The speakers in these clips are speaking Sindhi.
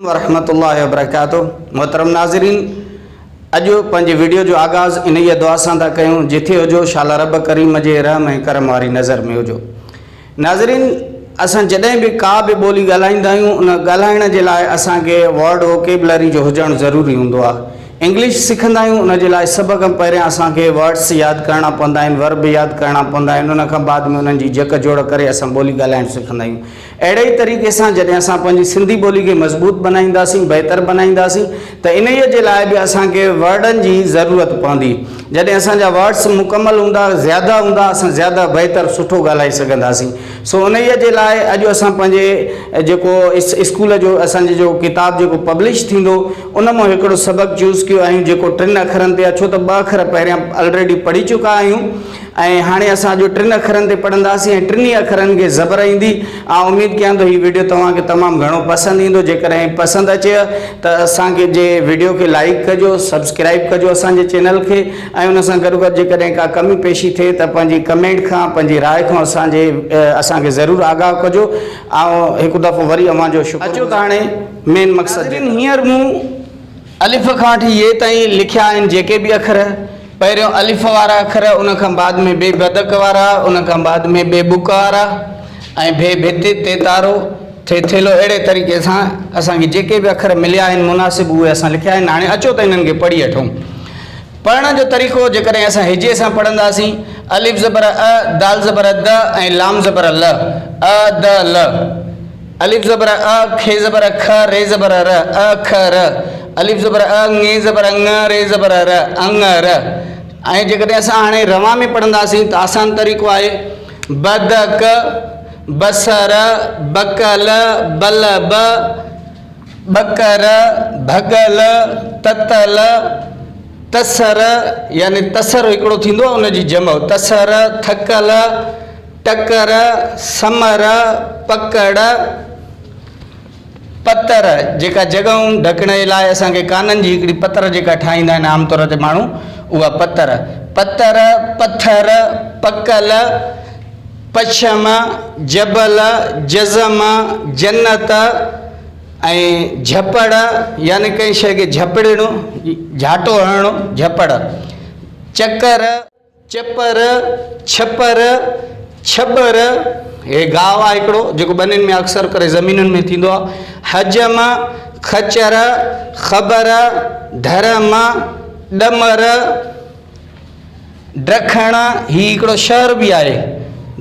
ورحمة الله وبرڪاته محترم ناظرين اڄ پنهنجي وڊيو جو آغاز انهيء دعا سان ٿا ڪيون جٿي هجو شالا رب ڪريم جي رحم ۽ ڪرم واري نظر ۾ هجو ناظرين اسان جڏهن به ڪا به ٻولي ڳالهائيندا آهيون ان ڳالهائڻ جي لاء اسان کي ورڊ ووڪيبلري جو هجڻ ضروري هوندو آهي انگلش سکندا آهيون ان جي لاء سڀ کان پهريان اسان کي ورڊس ياد ڪرڻا پوندا آهن ورب ياد ڪرڻا پوندا آهن ان کان بعد ۾ انهن جي جڪ جوڙ ڪري اسان ٻولي ڳالهائڻ سکندا آهيون اهڙي ئي طريقي سان جڏهن اسان پنهنجي سنڌي ٻولي کي مضبوط بنائينداسين، بهتر بنائينداسين ته انهيء جي لاء به اسان کي ورڊن جي ضرورت پوندي. جڏهن اسان جا ورڊس مڪمل هوندا، زياده هوندا، اسان زياده بهتر سٺو ڳالهائي سگهنداسين. سو انهيء جي لاء اڄ اسان پنهنجي جيڪو اسڪول جو اسان جي جو ڪتاب جيڪو پبلش ٿيندو ان مان هڪڙو سبق چوز ڪيو آهيون جيڪو ٽن اکرن تي آهي ڇو ته ٻه اکر پهريان الريڊي پڙهي چڪا آهيون. ۽ هاڻي اسان اڄ ٽن اکرن تي پڙهنداسين ۽ ٽنهي اکرن کي زبر ايندي. آئون اميد ڪيان ٿو هي وڊيو توهان کي تمام گهڻو پسند ايندو جيڪڏهن پسند اچي ته اسان کي جي وڊيو کي لائيڪ ڪجو سبسڪرائيب ڪجو اسان جي چينل کي ۽ ان سان گڏو گڏ جيڪڏهن ڪا ڪمي پيشي ٿئي ته پنهنجي ڪمينٽ کان پنهنجي راء کان اسان جي اسان کي ضرور آگاهه ڪجو آئون هڪ دفعو وري اوهان جو شڪر اچو ته هاڻي مين مقصد جي ناظرين هينئر مون الف کان وٺي يي تائين لکيا آهن جيڪي به اکر، پهريون الف وارا اکر، ان کان بعد ۾ بي بدڪ وارا، ان کان بعد ۾ بي ٻڪ وارا ۽ ڀي ڀت، تي تارو، ٿي ٿيلهو اهڙي طريقي سان اسان کي جيڪي به اکر مليا آهن مناسب اهي اسان لکيا آهن هاڻي اچو ته انهن کي پڙهي وٺون. پڙهڻ جو طريقو جيڪڏهن اسان هجي سان پڙهنداسين، الف زبر ا، دال زبر د ۽ لام زبر ل، ا د ل. الف زبر ا، خ زبر خ، ر زبر ر، ا خ ر. الف زبر ا، ڱ زبر ڱ، ر زبر ر، ڱ ر. ۽ جيڪڏهن اسان هاڻي روان ۾ پڙهنداسين ته آسان طريقو آهي، ب د ڪ، بصر، بڪل، بل ب، ٻڪر، ڀڳل، تتل، تسر يعني تسر هڪڙو ٿيندو آهي ان جي جمع تسر، ٿڪل، ٽڪر، سمر، پڪڙ، پتر جيڪا جڳهون ڍڪڻ جي لاء اسان کي ڪانن جي هڪڙي پتر جيڪا ٺاهيندا آهن عام طور تي ماڻهو اها پتر، پتر، پٿر، پڪل، پشم، جبل، جزم، جنت ۽ جهپڙ يعني ڪنهن شيء کي جهپڙڻو، جهاٽو هڻڻو، جهپڙ، چڪر، چپر، ڇپر، ڇٻر، هي گاهه آهي هڪڙو جيڪو ٻنين ۾ اڪثر ڪري زمينن ۾ ٿيندو آهي، حجم، خچر، خبر، ڌرم، ڏمر، ڊکڻ، هي هڪڙو شهر به آهي،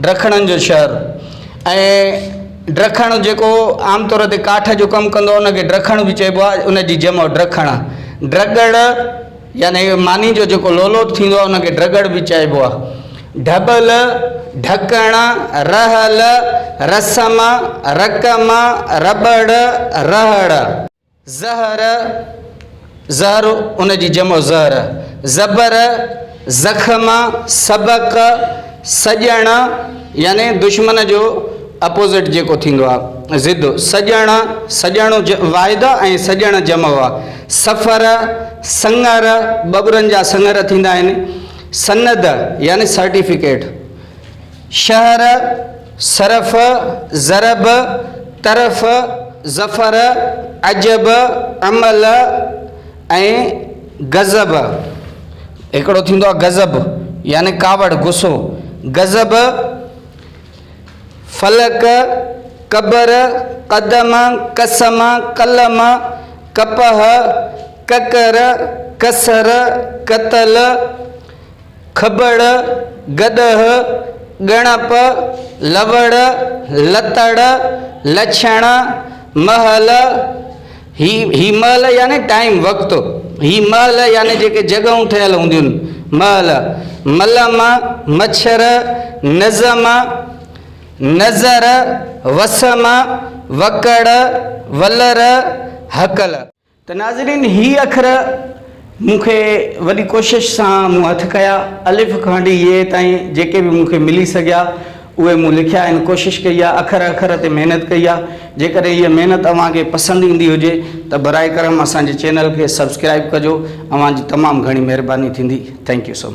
ڊکڻن جو شهر ۽ ڊکڻ جيڪو عام طور تي ڪاٺ جو ڪم ڪندو آهي ان کي ڊکڻ به چئبو آهي ان جي جمع ڊکڻ. ڊرگڙ يعني ماني جو جيڪو لولو ٿيندو آهي ان کي ڊرگڙ به چئبو آهي. ڍٻل، ڍڪڻ، رهل، رسم، رقم، رٻڙ، رهڙ. زهر، زهر ان جي جمع زهر، زبر، زخم، سبق، سڄڻ يعني دشمن جو اپوزٽ جيڪو ٿيندو آهي ضد، سڄڻ، سڄڻ واحد ۽ سڄڻ جمع آهي، سفر، سڱر، ٻٻرن جا سڱر ٿيندا آهن، سند يعني سرٽيفڪيٽ. شهر، صرف، ضرب، طرف، ظفر، عجب، عمل ۽ غضب. هڪڙو ٿيندو آهي غضب يعني ڪاوڙ، غصو. غضب، فلڪ، قبر، قدم، قسم، قلم، ڪپهه، ڪڪر، ڪسر، قتل، کٻڙ، گڏهه، ڳڻپ، لوڙ، لتڙ، لڇڻ، مهل، هي هي مهل يعني ٽائيم، وقت، هي مهل يعني جيڪي جڳهون ٺهيل هونديون آهن، مهل، ملم، مڇر، نظم، نظر، وسم، وڪڙ، ولر، هڪل. ته ناظرين هي اکر مون کي وڏي ڪوشش سان مون هٿ ڪيا، الف کان وٺي يي تائين جيڪي به مون کي ملي سگهيا اهي مون لکيا آهن، ڪوشش ڪئي آهي، اکر اکر تي محنت ڪئي آهي، جيڪڏهن هيء محنت اوهان کي پسند ايندي هجي ته براء ڪرم اسان جي چينل کي سبسڪرائيب ڪجو، اوهان جي تمام گهڻي مهرباني ٿيندي، thank you so much.